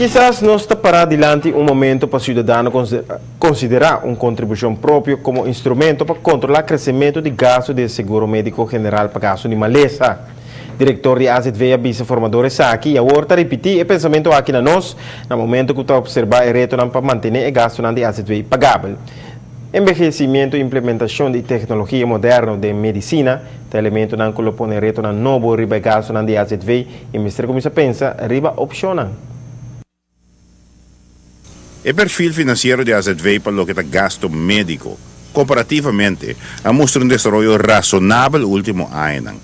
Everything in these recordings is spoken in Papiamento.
Kisas nos ta pará dilanti un momento pa siudadano konsiderá un kontribushon propio komo instrumento pa kontrolá kresementu di gastu di e seguro médiko general pa gastu di malesa. Direktor di AZV a bisa formador esaki i awor ta ripití e pensamentu aki na nos na momento ku ta opserbá e retonan pa mantené e gastunan di AZV pagabel. Enbehesimiento i implementashon di teknologia moderno den medisina ta elementonan ku lo pone retonan nobo riba e gastunan di AZV i mester kuminsá pensa riba opshonnan. E perfil finansiero di AZV pa loke ta gasto médiko, komparativamente, a mustra un desaroyo rasonabel último añanan.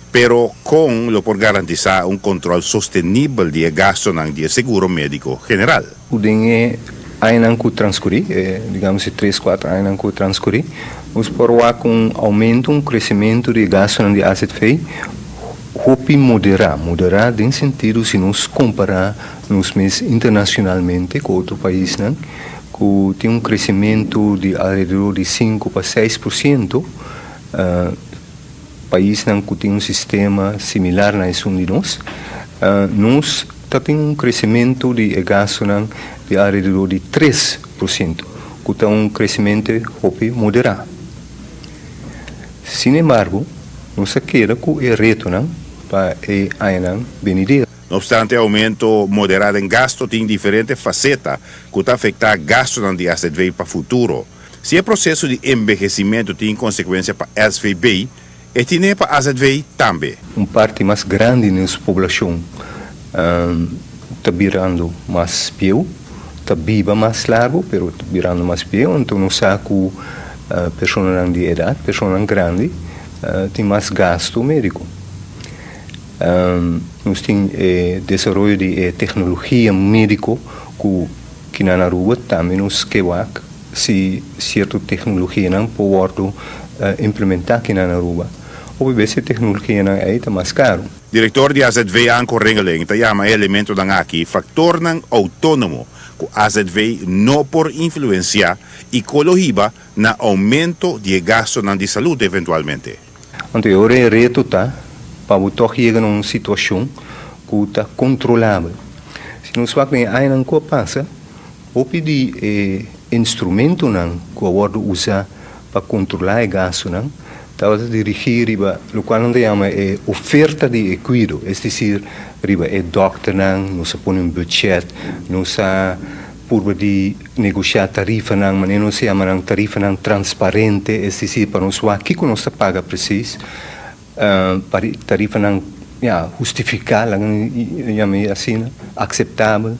Pero kon lo por garantisá un kontròl sostenibel di e gastonan di e seguro médiko general? Ku den e añanan ku transkurí, e digamos e tres, kuater añanan ku transkurí, nos por wak un oumento, un kresementu di e gastunan di azv hopi moderá. Moderá den sentido si nos kompará nos mes internashonalmente ku otro paisnan ku tin un kresementu di alrededor di 5 pa 6%, paisnan ku tin un sistema similar na esun di nos, nos ta tin un kresementu di e gastunan di alrededor di 3%, ku ta un kresementu hopi moderá. Sin embargo, nos a keda ku e retonan pa e añanan benidero. No obstante, oumento moderá den gastu tin diferente faseta ku ta afektá gastunan di AZV pa futuro. Si e proseso di enbehesimentu tin konsekuensia pa SVB, e tin pa AZV tambe. Un parti mas grandi di nos poblashon ta birando mas bieu, ta biba mas largu, pero ta birando mas bieu, anto nos sa ku personanan di edat, personanan grandi, tin mas gastu médiko. Nos tin desaroyo di teknologia médiko ku aki na Aruba tambe nos ke wak si sierto teknologianan por implementá aki na Aruba. Obviamente e teknologianan ei ta mas karu. Direktor di AZV Anko Ringeling ta yama e elementonan aki faktornan outónomo ku AZV no por influensiá i ku lo hiba na oumento di gastunan di salú eventualmente. Anto, e reto ta pa bo yega na un situashon ku ta kontrolabel. Si nos wak den añanan ku a pasa, hopi di instrumentonan ku a wòrdu usá pa kontrolá e gastunan, tabata dirigí riba loke nan ta yama e oferta di kuido, es desir, riba e dòkternan, nos a pone un budget, nos a purba di negoshá tarifanan, ma nos ta yama nan tarifanan transparente, es desir, pa nos wak kiko nos ta paga presis, tarifanan, ja, hustifiká, yama asina, aseptabel.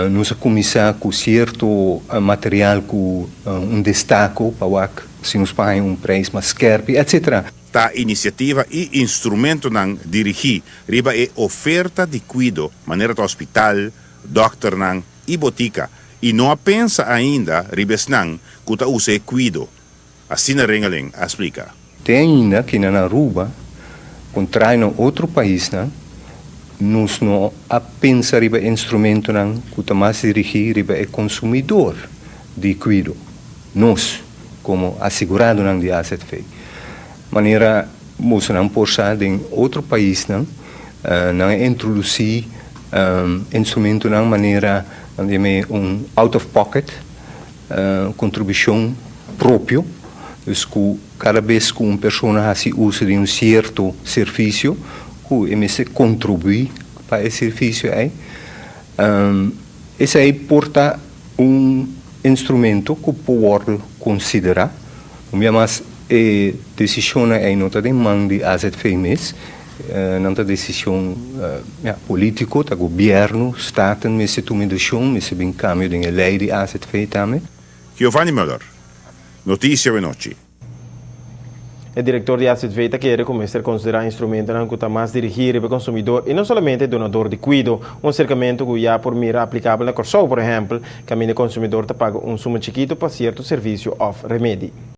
Nos a kuminsá ku sierto material ku un destako pa wak si nos paga un preis mas skèrpi, etc. Ta inisiativa i instrumentonan dirigí riba e oferta di kuido, manera di hospital, dòkternan i botika, i no a pensa ainda riba esnan ku ta usa e kuido. Asina Ringeling a splika. Te ainda aki na Aruba, kontrario na otro paisnan, nos no a pensa riba instrumentonan ku ta mas dirigí riba e konsumidó di kuido. Nos, komo aseguradonan di AZV. Manera nan por sa den otro paisnan, nan a introdusí instrumentonan manera un out of pocket, kontribushon propio, dus ku kada bes ku un persona hasi uso di un sierto servisio, ku e mester kontribuí pa e servisio ei. Esei por ta un instrumento ku por konsiderá, mas e desishon ei no ta den man di AZV mes, no ta desishon, ja, polítiko, ta gobièrnu, Staten mester tuma desishon, mester bin kambio den lei di AZV tambe. Giovanni Müller, Notisia Anochi. E direktor di AZV ta kere ku mester konsiderá instrumentonan ku ta mas dirigí riba konsumidó i no solamente dunadó di kuido, un aserkamentu ku ya por mira aplikabel na Kòrsou, por ehèmpel, kaminda konsumidó ta paga un suma chikitu pa sierto servisio òf remedi.